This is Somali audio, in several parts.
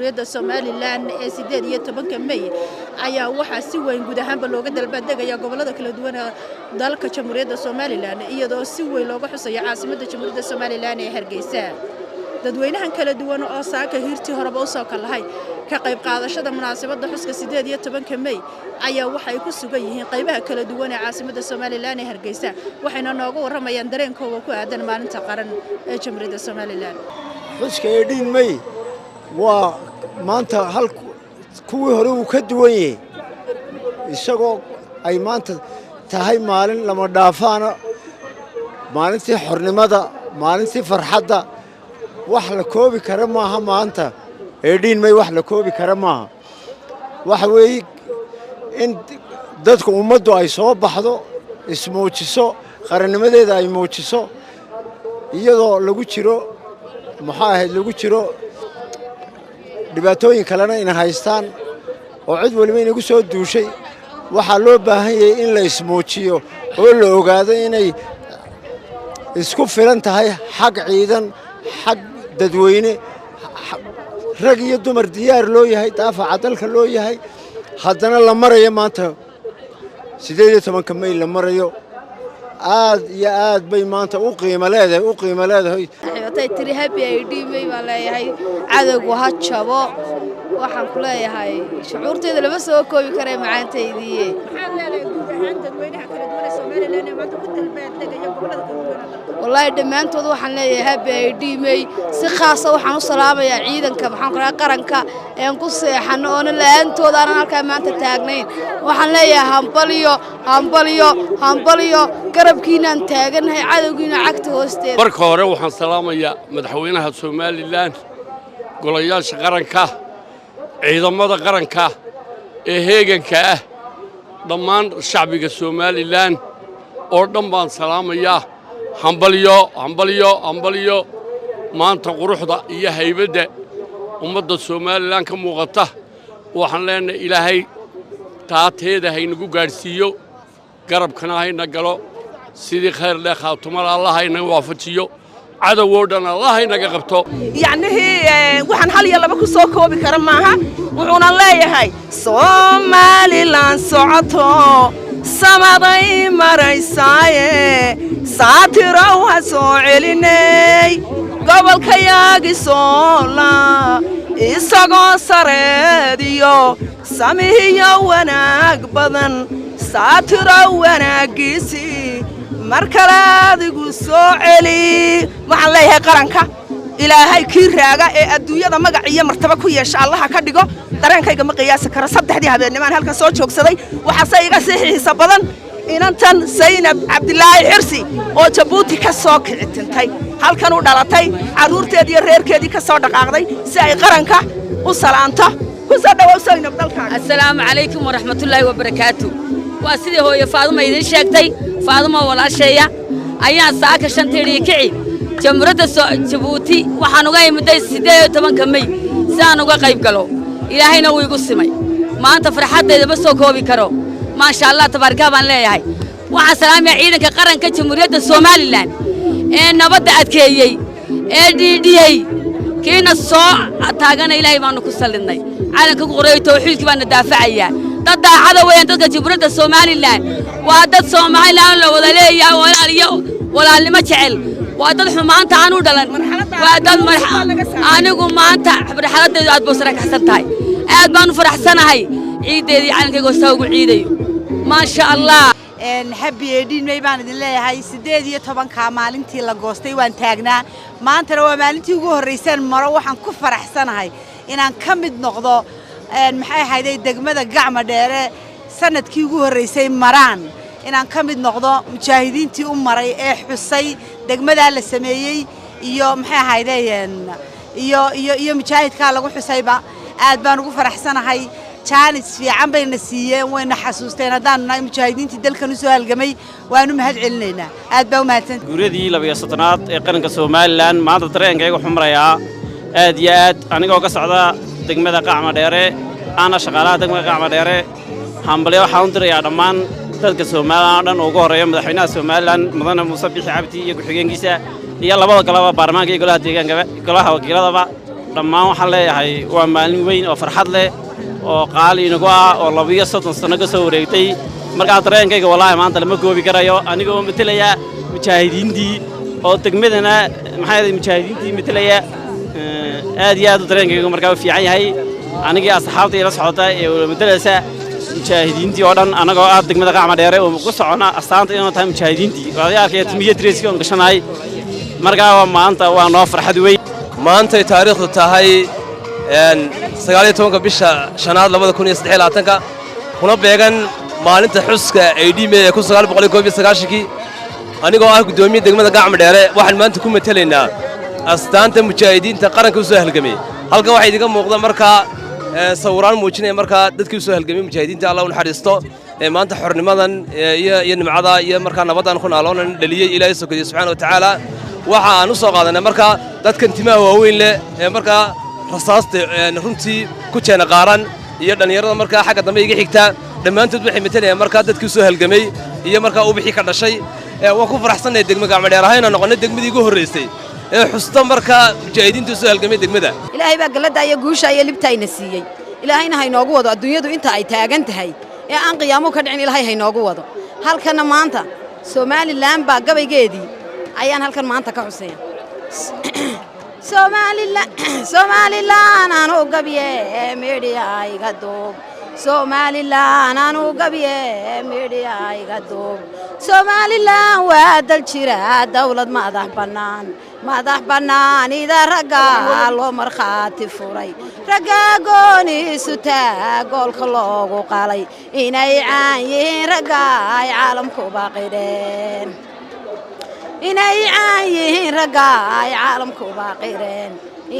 Jamhuuriyadda Somaliland ee 18-ka Mey ayaa waxaa si weyn guud ahaanba looga dalbaadegaya gobolada kala duwan ee dalka Jamhuuriyadda Somaliland, iyadoo si weyn looga xusayo caasimadda Jamhuuriyadda Somaliland ee Hargeysa. Dadweynahan kala duwan oo saaka hiirtii horeba usoo kallahay ka qayb qaadashada munaasabadda xuska 18-ka Mey ayaa waxay ku sugan yihiin qaybaha kala duwan ee caasimadda Somaliland ee Hargeysa, waxayna nooga warramayaan dareenkooda ku aadan maalinta qaran ee Jamhuuriyadda Somaliland. Xuska 18 May waa maanta hal kuwii hore wuu ka duwan yahay, isagoo ay maanta tahay maalin lama dhaafaana, maalintii xornimada, maalintii farxadda. Wax la koobi kara maaha maanta 18 May, wax la koobi kara maaha. Waxa weeye in dadku, ummaddu ay soo baxdo, ismuujiso, qarannimadeeda ay muujiso, iyadoo lagu jiro, maxaa ahayd, lagu jiro dhibaatooyin kalena ina haystaan oo cid waliba inagu soo duushay. Waxaa loo baahan yahay in la ismuujiyo oo la ogaado inay isku filan tahay xag ciidan, xag dadweyne, rag iyo dumar diyaar loo yahay, daafaca dalka loo yahay. Haddana la marayo maanta 18-ka May la marayo. Aad iyo aad bay maanta u qiimo leedahay, u qiimo leedahay. Watay tiri happy 18 May baan leeyahay, cadowgu ha jabo. Waxaan ku leeyahay shucuurtayda lama soo koobi karee macaantaydiiye. Maxaad leedahay guud ahaan dadweynaha kala duwan ee Somaliland ee maanta ku dalbaadegaya gobolada kala duwan ee dalka? Wallaahi dhammaantood waxaan leeyahay happy 18 May. Si khaasa waxaan u salaamayaa ciidanka, maxaan ku dhahay, qaranka een ku seexano oona la'aantooda aanan halkaa maanta taagnayn. Waxaan leeyahay hambaliyo, hambaliyo, hambaliyo, garabkiinaan taagannahay, cadowgiina cagta hoosteeda. Marka hore waxaan salaamayaa madaxweynaha Somaliland, golayaasha qaranka, ciidamada qaranka ee heeganka ah, dhammaan shacbiga Somaliland oo dhan baan salaamayaa. Hambalyo, hambalyo, hambalyo! Maanta quruxda iyo haybadda ummadda Somaliland ka muuqata, waxaan leenahay Ilaahay taateeda haynagu gaadhsiiyo, garabkana hayna galo, sidii khayr leh khaatumada Allah haynaga waafajiyo, cadowoo dhan Allah haynaga qabto. Yacnihii waxaan hal iyo laba ku soo koobi kara maaha. Wuxuuna leeyahay: Somaliland socoto samaday maraysaaye, saatirow ha soo celinay gobolkayaagi soola, isagoo sareediyo samihiyo wanaag badan, saatirow wanaaggiisii mar kale adigu soo celi. Waxaan leeyahay qaranka Ilaahay kii raaga ee adduunyada magac iyo martaba ku yeesha Allaha ka dhigo. Dareenkayga ma qiyaasi karo. 3dii habeennimaan halkan soo joogsaday. Waxaase iga sii xiisa badan inantan Saynab Cabdilaahi Xirsi oo Jabuuti ka soo kicitintay, halkan u dhalatay, carruurteedii iyo reerkeedii ka soo dhaqaaqday si ay qaranka u salaanto. Ku soo dhowow Saynab dalkaaga. Assalaamu calaykum waraxmatullaahi wabarakaatu. Waa sidii hooye Faaduma idiin sheegtay, Faaduma walaasheeya ayaan saaka shanteedii kici Jamhuuriyadda Jabuuti waxaan uga imiday 18-ka Mey si aan uga qayb galo. Ilaahayna wuu igu simay. Maanta farxaddayda ma soo koobi karo. Maasha Allah, tabaarkaa baan leeyahay. Waxaan salaamaya ciidanka qaranka Jamhuuriyadda Somaliland ee nabadda adkeeyey ee dhiidhiyey. Kiina soo taagana Ilaahay baannu ku sallinnay. Calanka ku qoreeyo tawxiidkii baana daafacayaa. Dad daacada weeyaan dadka Jamhuuriyadda Somaliland. Waa dad Somaliland la wada leeyahay, walaal iyo walaalnimo jecel. Waa dad xumaanta aan u dhalan. Waa dad anigu maanta marxaladdeedu aad buu sara kacsan tahay. Aad baan u faraxsanahay ciiddeedii calankayga hoosta ugu ciidayo. Maasha Allah. Happy 18 May baan idin leeyahay. 18-ka maalintii la goostay waan taagnaa, maantana waa maalintii ugu horraysaan maro. Waxaan ku faraxsanahay inaan ka mid noqdo, maxay ahayday, degmada Gacma Dheere sanadkii ugu horraysay maraan, inaan ka mid noqdo mujaahidiintii u maray ee xusay degmadaa la sameeyey iyo, maxay ahayday, iyo mujaahidkaa lagu xusayba. Aad baan ugu faraxsanahay. Jaanis fiican bayna siiyeen, wayna xasuusteen haddaanu nahay mujaahidiintii dalkan u soo halgamay. Waanu mahad celinaynaa. Aad baa u mahadsan. Guuradii 32aad ee qaranka Somaliland maanta dareenkayga wuxuu marayaa aad iyo aad. Anigoo ka socda degmada Qacma Dheere, aana shaqaalaha degmada Qacma Dheere, hambalyo waxaan u dirayaa dhammaan dadka Somaliland oo dhan, ugu horreeya madaxweynaha Somaliland Mudane Muuse Bixi Cabdi iyo ku-xigeenkiisa iyo labada golaba, baarlamaanka iyo golaha deegaankaba, golaha wakiiladaba. Dhammaan waxaan leeyahay waa maalin weyn oo farxad leh oo qaali inagu ah oo 32 sano ka soo wareegtay. Markaa dareenkayga wallaahi maanta lama goobi karayo, anigoo metelaya mujaahidiintii oo degmadana, maxaa yeelay mujaahidiintii metelaya. Aad iyo aad u dareenkaygu markaa u fiican yahay, anigii asxaabta ila socota ee metelaysa mujaahidiintii oo dhan, annagoo ah degmada Qacma Dheere oo ku socona astaanta inuu tahay mujaahidiintii. Waad arkaya timiyo dresskii oon gashanahay. Markaa waa maanta waa noo farxad weyn. Maantay taariikhdu tahay 19-ka bisha shanaad 2023-ka, kuna beegan maalinta xuska 18 May ee 1991-kii, anigoo ah guddoomiye degmada Gacma Dheere, waxaan maanta ku matelaynaa astaanta mujaahidiinta qaranka u soo halgamay. Halkan waxaa idinka muuqda markaa sawiraan muujinaya markaa dadkii u soo halgamay mujaahidiinta, Allah u naxariisto, ee maanta xornimadan iyo nimcada iyo markaa nabadaan ku naaloonan dhaliyey Ilaahay sokodiye subxaana wa tacaala. Waxa aan u soo qaadanay markaa dadkan timaha waaweyn leh ee markaa rasaasta runtii ku jeena qaaran iyo dhallinyarada markaa xagga dambe iga xigta, dhammaantood waxay matelayaan markaa dadkii u soo halgamay iyo markaa ubixii ka dhashay. Waan ku faraxsannahay degmo Gacmo Dheer ahayna noqonnay degmadii ugu horraysay ee xusta markaa mujaahidiinta u soo halgamay degmada. Ilaahay baa galladda iyo guusha iyo libta ayna siiyey. Ilaahayna haynoogu wado adduunyadu inta ay taagan tahay ee aan qiyaamo ka dhicin. Ilaahay haynoogu wado. Halkanna maanta Somaliland baa gabaygeedii ayaan halkan maanta ka xusaya. Somaliland aanu gabye midhiyayga duub, Somaliland aanu gabye midhiyayga duub. Somaliland waa dal jira, dawlad madax bannaan, madax bannaanida ragga loo markhaati furay, ragga gooniisu taag goolka loogu qalay, inay caan yihiin ragga ay caalamkuba qireen, inay caan yihiin ragga ay caalamkuba qireen,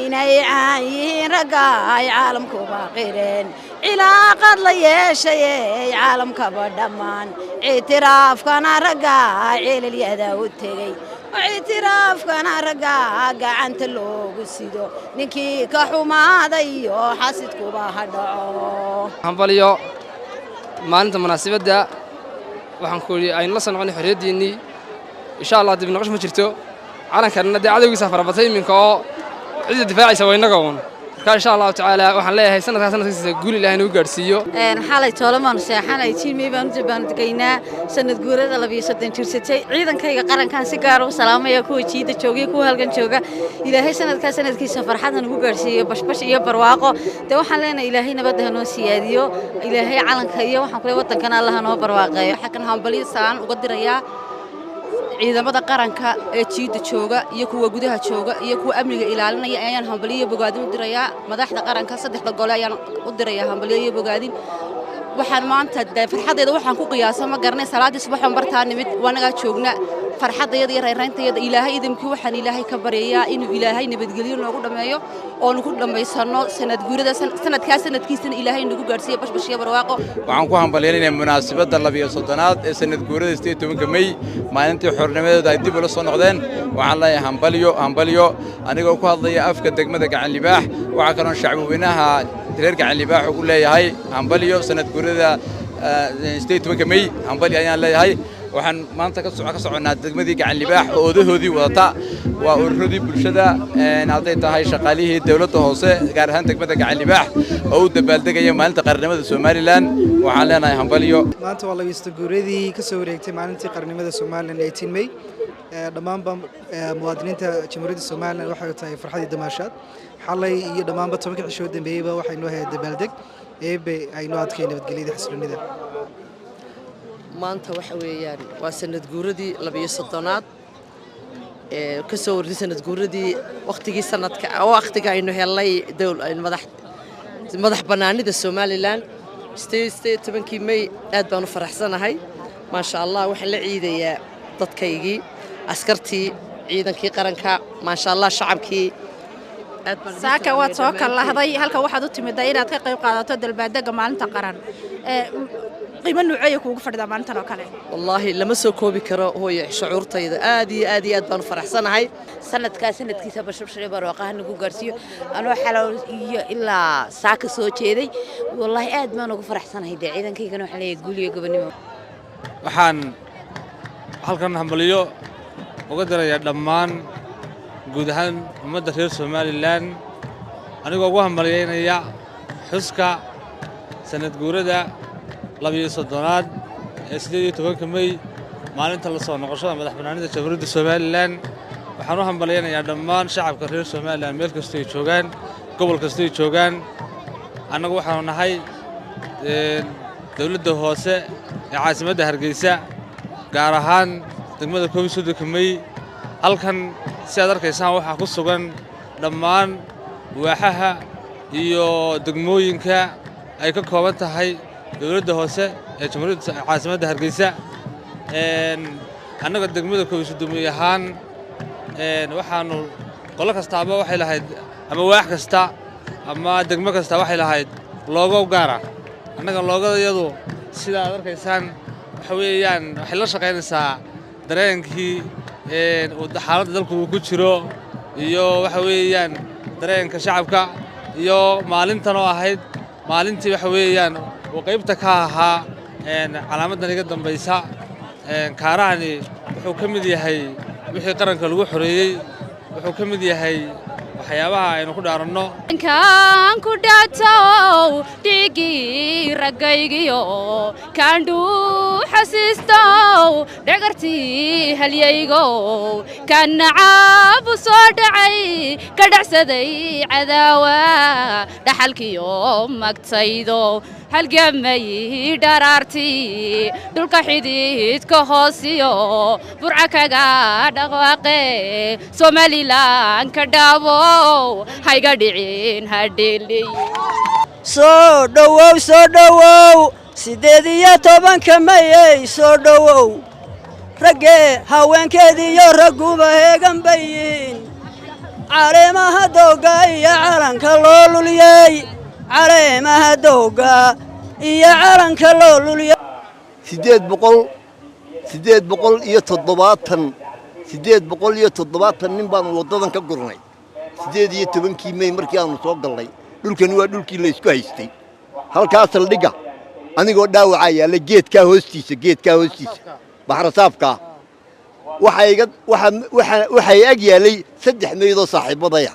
inay caan yihiin ragga ay caalamkuba qireen. Cilaaqad la yeeshayey caalamkaba dhammaan, ictiraafkana ragga ceelalyada u tegey, ictiraafkana ragga gacanta loogu sido, ninkii ka xumaaday iyo xasidkuba ha dhaco. Hambalyo maalinta munaasabadda. Waxaan ku yidhi aynu la soo noqonay xorriyaddiinnii, insha Allah dib noqosh ma jirto. Calankanna dee cadowgiisa farabatay iminka oo cidda difaacaysa waa innaga uun. Marka insha Allahu tacaala waxaan leeyahay sanadkaa sanadkiisa guul Ilaahay nagu gaadhsiiyo. Xalay toolamaanu seexanay. Jiilmey baan u dabaaldegaynaa sanad guurada 32 jirsatay. Ciidankayga qarankan si gaar u salaamaya, kuwa jiida joogay, kuwa halgan jooga. Ilaahay sanadkaa sanadkiisa farxadda nagu gaadhsiiyo, bashbash iyo barwaaqo. Dee waxaan leenahay Ilaahay nabadda hanoo siyaadiyo, Ilaahay calanka iyo waxaan kule waddankana Allah hanoo barwaaqeeyo. Waxaan hambalyo salaan uga dirayaa ciidamada qaranka ee jiida jooga iyo kuwa gudaha jooga iyo kuwa amniga ilaalinaya ayaan hambalyo iyo bogaadin u dirayaa. Madaxda qaranka saddexda gole ayaan u dirayaa hambalyo iyo bogaadin. Waxaan maanta farxaddeeda waxaan ku qiyaasa ma garanay. Salaaddii subaxoon bartaa nimid, waanagaa joogna farxaddayada iyo rayrayntayada. Ilaahay idamkii waxaan Ilaahay ka baryayaa inuu Ilaahay nabadgelyo noogu dhammeeyo oonu ku dhammaysanno sanad guurada sanadkaa sanadkiisana Ilaahay nagu gaadhsiiyo bashbash iyo barwaaqo. Waxaan ku hambalyaynaya munaasabadda 32aad ee sanad guurada 18-ka Mey, maalintii xornimadooda ay dib ula soo noqdeen. Waxaan leeyahay hambalyo, hambalyo, anigoo ku hadlaya afka degmada Gacan Libaax. Waxaa kaloon shacbweynaha reer Gacan Libaax ugu leeyahay hambalyo sanad guurada 18-ka Mey, hambalyo ayaan leeyahay. Waxaan maanta ka soconnaa degmadii Gacan Libaax oo odahoodii wadata, waa ururadii bulshada, hadday tahay shaqaalihii dowladda hoose, gaar ahaan degmada Gacan Libaax oo u dabaaldegaya maalinta qarannimada Somaliland. Waxaan leenahay hambalyo. Maanta waa 32 guuradii ka soo wareegtay maalintii qarannimada Somaliland, 18 May. Dhammaanba muwaadiniinta Jamhuuriyadda Somaliland waxay tahay farxadii damaashaad. Xalay iyo dhammaanba 10-ka cisho dambeeyeyba waxay noo hayaa dabaaldeg. Eebe ay noo adkay nabadgelyada, xasiloonida. Maanta waxa weeyaan waa sanad guuradii 32aad ee ka soo wartay sanad guuradii waqtigii sanadka oo waqtiga aynu helnay madax madax bannaanida Somaliland, 18-kii May. Aad baan u faraxsanahay, maasha Allah. Waxaan la ciidayaa dadkaygii, askartii, ciidankii qaranka, maasha Allah, shacabkii. Saaka waad soo kallahday, halka waxaad u timidday inaad ka qayb qaadato dalbaadega maalinta qaran. Qiimo nuuceeya kuugu fadhidaa maalintan oo kale? Wallaahi lama soo koobi karo hooye, shucuurtayda aad iyo aad iyo aad baan u faraxsanahay. Sanadkaa sanadkiisa bashbashare barwaaqaha nagu gaarsiiyo. Anoo xalow iyo ilaa saaka soo jeeday, wallaahi aad baan ugu faraxsanahay. Dee ciidankaygana waxaan leeyahay guul iyo gobonimo. Waxaan halkan hambalyo uga dirayaa dhammaan guud ahaan ummadda reer Somaliland. Anigoo ugu hambalyaynaya xuska sanad guurada 32aad ee 18-ka Mey, maalinta la soo noqoshada madax bannaanida Jamhuuriyadda Somalilan. Waxaan u hambalyaynayaa dhammaan shacabka reer Somalilan meel kastoo ay joogaan, gobol kastoo ay joogaan. Annagu waxaanu nahay dowladda hoose ee caasimadda Hargeysa, gaar ahaan degmada 31-ka Mey. Halkan si aad arkaysaan waxaa ku sugan dhammaan waaxaha iyo degmooyinka ay ka kooban tahay dowladda hoose ee jamhuuriyadda caasimadda Hargeysa. Annaga degmada 31 Mey ahaan waxaanu qolo kastaaba waxay lahayd, ama waax kasta ama degmo kasta waxay lahayd loogo gaara. Annaga loogada iyadu sida aad arkaysaan waxa weeyaan waxay la shaqaynaysaa dareenkii xaaladda dalku uu ku jiro iyo waxa weeyaan dareenka shacabka iyo maalintan oo ahayd maalintii waxa weeyaan uu qaybta ka ahaa calaamaddan iga dambaysa. Kaarahani wuxuu ka mid yahay wixii qaranka lagu xoreeyey, wuxuu ka mid yahay waxyaabaha aynu ku dhaaranno. Kaan ku dhaatow dhiiggii raggaygiyo, kaan dhuuxasiistow dhagartii halyaygow, kaan nacaabu soo dhacay ka dhacsaday cadaawa dhaxalkiyo magtaydo, halgamay dharaartii dhulka xididka hoosiyo Burca kaga dhaqaaqe, Somalilan ka dhaabow, hayga dhicin hadheli. Soo dhowow, soo dhowow, 18-ka Mayey, soo dhowow. Raggee haweenkeediiyo ragguba heegan bay yihiin. Caleemaha doogga iyo calanka loo luliyey, caleemaha doogga iyo calanka loo luliyey. 870, 870 nin baanu waddadan ka gurnay 18-kii Mey markii aanu soo galnay. Dhulkani waa dhulkii laysku haystay. Halkaa saldhigga anigoo dhaawacaa yaalla geedkaa hoostiisa, geedkaa hoostiisa baxrasaafkaa waxay ag yaallay saddex meydoo saaxiibbadaya.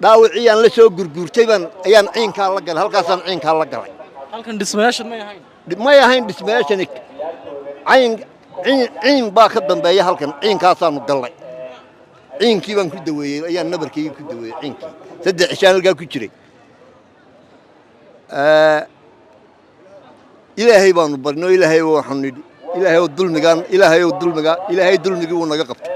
Dhaawacii aan la soo gurguurtay baan ayaan ciinkaa la galay, halkaasaan ciinkaa la galay. Halkan dhismayaashan may ahayn? May ahayn dhismayaashani. Cayn ciin ciin baa ka dambeeya halkan. Ciinkaasaanu gallay, ciinkii baan ku daweeyey, ayaan nabarkaygii ku daweeyey ciinkii. 3 cishaan halkaa ku jiray. Ilaahay baanu barno, Ilaahay waxaanu nidhi, Ilaahay oo dulmigaan, Ilaahay oo dulmiga, Ilaahay dulmigii wuu naga qabtay.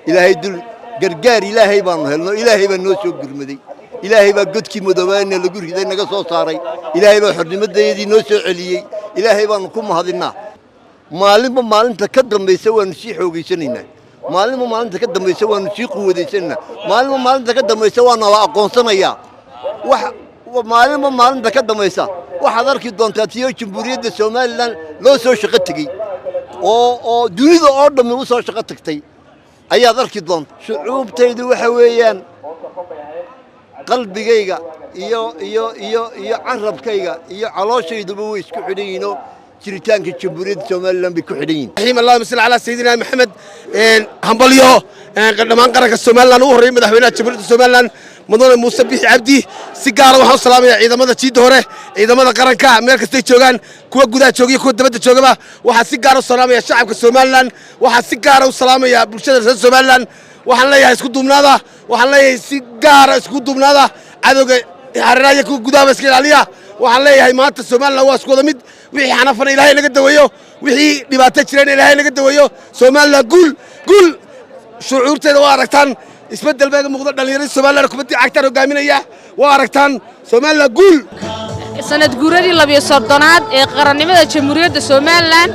Ilaahay dul gargaar Ilaahay baanu helno, Ilaahay baa noo soo gurmaday, Ilaahay baa godkii madoobaana lagu riday naga soo saaray, Ilaahay baa xornimadayadii noo soo celiyey. Ilaahay baanu ku mahadinnaa. Maalinba maalinta ka dambaysa waanu sii xoogaysanaynaa, maalinba maalinta ka dambaysa waanu sii quwadaysanaynaa, maalinba maalinta ka dambaysa waa nala aqoonsanayaa. Wax maalinba maalinta ka dambaysa waxaad arki doontaa tiyo Jamhuuriyadda Somalilan loo soo shaqo tegey oo dunida oo dhammi u soo shaqo tagtay ayaad arki doonta. Shucuubtaydu waxa weeyaan qalbigayga iyo carabkayga iyo calooshayduba way isku xidhan yihiinoo jiritaanka Jamhuuriyadda Somalilan bay ku xidhan yihiin. Raxiim, allahuma salli calaa sayidina Maxamed. Hambalyo dhammaan qaranka Somalilan, ugu horreeyay madaxweynaha Jamhuuriyadda Somalilan mudane Muuse Bixi Cabdi. Si gaara waxaan u salaamayaa ciidamada jiidda hore, ciidamada qaranka meel kastay joogaan, kuwa gudaha jooga iyo kuwa dabadda joogaba. Waxaan si gaara u salaamaya shacabka Somalilan, waxaan si gaara u salaamayaa bulshada reer Somalilan. Waxaan leeyahay isku duubnaada, waxaan leeyahay si gaara isku duubnaada, cadowga hareeraha iyo kuwa gudahaba iska ilaaliya. Waxaan leeyahay maanta Somalilan waa isku wada mid. Wixii xanafana Ilaahay naga daweeyo, wixii dhibaato jireen Ilaahay naga daweeyo. Somalilan guul, guul! Shucuurteeda waa aragtaan, isbeddel baa iga muuqda. Dhallinyaradii Somalilan kubaddii cagtaan hogaaminaya waa aragtaan. Somalilan guul! Sanad guuradii 32aad ee qarannimada Jamhuuriyadda Somalilan,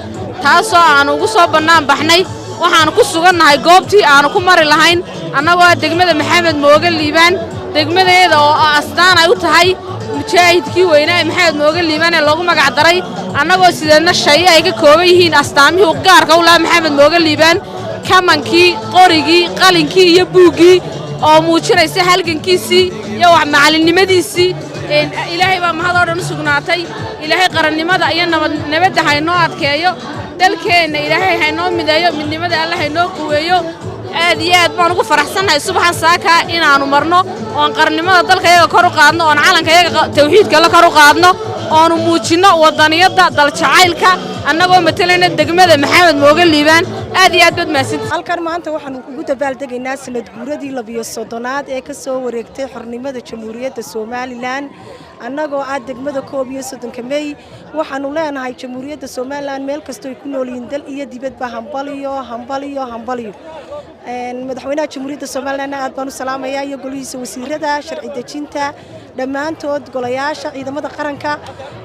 taasoo aanu ugu soo bannaan baxnay. Waxaannu ku sugannahay goobtii aannu ku mari lahayn, annagoo ah degmada Maxamed Mooge Liibaan, degmadeeda oo astaan ay u tahay mujaahidkii weynaa ee Maxamed Mooge Liibaan ee loogu magac daray, annagoo sideedna shaye ay ka kooban yihiin astaamihii u gaarka u lahaa Maxamed Mooge Liibaan: kamankii, qorigii, qalinkii iyo buuggii, oo muujinaysa halgankiisii iyo wax macalinimadiisii. Ilaahay baa mahad oo dhan u sugnaatay. Ilaahay qarannimada iyo nabadda haynoo adkeeyo, dalkeenna Ilaahay haynoo mideeyo, midnimada Alle haynoo quweeyo. Aad iyo aad baan ugu faraxsannahay subaxan saaka inaannu marno oon qarannimada dalkayaga kor u qaadno, oon calankayaga tawxiidka la kor u qaadno, oonu muujinno wadaniyadda daljacaylka, annagoo matalayna degmada Maxamed Mooge Liibaan. Aad iyo aad baad mahadsantihi. Halkan maanta waxaanu ugu dabaaldegaynaa sanad guuradii 32aad ee ka soo wareegtay xornimada Jamhuuriyadda Somalilan. Annagoo ah degmada 31-ka Mey, waxaanu leenahay Jamhuuriyadda Somalilan meel kastoo ay ku nool yihiin, dal iyo dibadba, hambaliyo, hambaliyo, hambaliyo. Madaxweynaha Jamhuuriyadda Somalilan aad baan u salaamayaa, iyo golihiisa wasiirada, sharci dejinta, dhammaantood golayaasha ciidamada qaranka.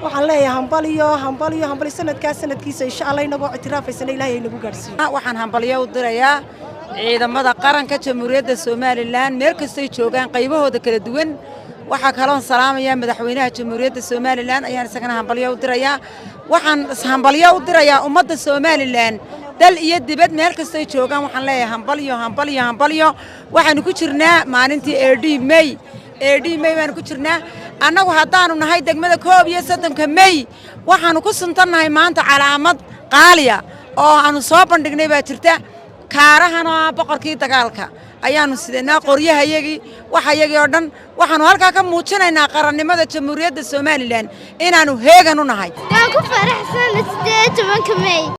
Waxaan leeyahay hambaliyo, hambaliyo, hambaliyo. Sanadkaas sanadkiisa insha Allah inagoo ictiraafaysana Ilaahay ay nagu gaarsiiyo. Waxaan hambalyo u dirayaa ciidamada qaranka Jamhuuriyadda Somalilan meel kastoy joogaan, qaybahooda kala duwan. Waxaa kaloon salaamayaa madaxweynaha Jamhuuriyadda Somalilan, ayaan isagana hambalyo u dirayaa. Waxaan hambalyo u dirayaa ummadda Somalilan dal iyo dibad meel kastoy joogaan. Waxaan leeyahay hambalyo, hambalyo, hambalyo. Waxaanu ku jirnaa maalintii 18 May. 18 May baanu ku jirnaa. Annagu haddaanu nahay degmada 31-ka Mey, waxaanu ku suntannahay maanta calaamad qaaliya oo aanu soo bandhignay baa jirta. Kaarahana boqorkii dagaalka ayaanu sidanaa, qoryahayagii, waxayagii oo dhan. Waxaanu halkaa ka muujinaynaa qarannimada Jamhuuriyadda Somalilan inaannu heegan u nahay. Waan ku faraxsana 18-ka Mey.